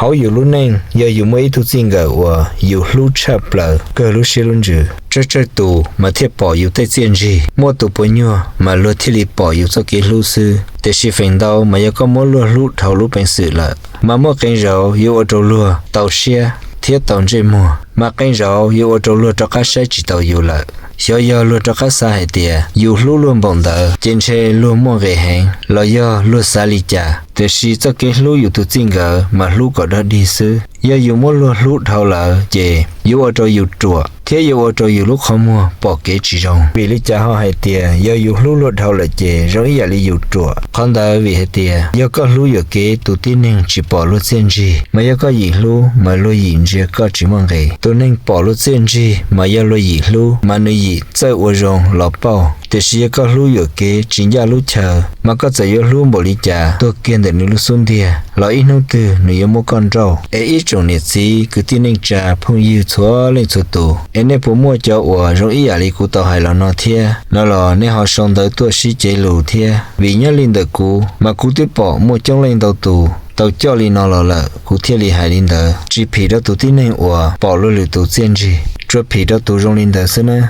Paub yus lub neej, yog yus muaj ib tug txij nkawm uas yus hlub tshaj plaws kawg lub siab lub ntsws, tsawg tsawg tus mas thiaj pom yus tej txiaj ntsig. Muaj tus puas nyuag mas luag thiaj li pom yus txoj kev hlub xwb. Tiam sis feem ntau mas yog koj muab luag hlub dhau lub peev xwm lawm, mas muaj qee zaus yuav ua rau luag tau siab thiab tau ntsej muag, mas qee zaus yuav ua rau luag rov qab saib tsis taus yus lawm. Xyov yog luag rov qab xav hais tias yus hlub luag npaum ntawd ces ntshe luag muaj nqis heev los yog luag xav li cas. Tiam sis txoj kev hlub yus tus txij nkawm mas hlub kom dog dig xwb. Yog yus muab luag hlub dhau lawm ces yuav ua rau yus ruam thiab yuav ua rau yus lub qhov muag pom kev tsis zoo. Vim li cas ho hais tias yog yus hlub luag dhau lawm ces zoo ib yam li yus ruam? Qhov ntawd vim hais tias yog koj hlub yuam kev tus tib neeg tsis pom luag txiaj ntsig, mas yog koj yim hlub mas luag yim ntsia koj tsis muaj nqis. Tus neeg pom luag txiaj ntsig mas yog luag yim hlub mas nws yim txawj ua zoo los pauj. Tiam sis yog koj hlub yuam kev tsis ncaj lub chaw, mas koj txawm yuav hlub npaum li cas tuag kiag ntawm nws lub xub ntiag los ib hnub twg nws yuav muab koj nrauj. Es ib tsoom niam txiv kwv tij neej tsa phooj ywg txhua leej txhua tus, es nej puas muaj cov uas zoo ib yam li kuv tau hais los no thiab no los nej ho sau ntawv tuaj sib cev lus thiab. Vim nyob li ntawm kuv mas kuv twb pom muaj coob leej ntau tus tau coj li no los lawm, kuv thiaj li hais li ntawd. Tsis phim rau tus tib neeg uas pom luag lwm tus txiaj ntsig, tsuas phim rau tus zoo li ntawd xwb nawb.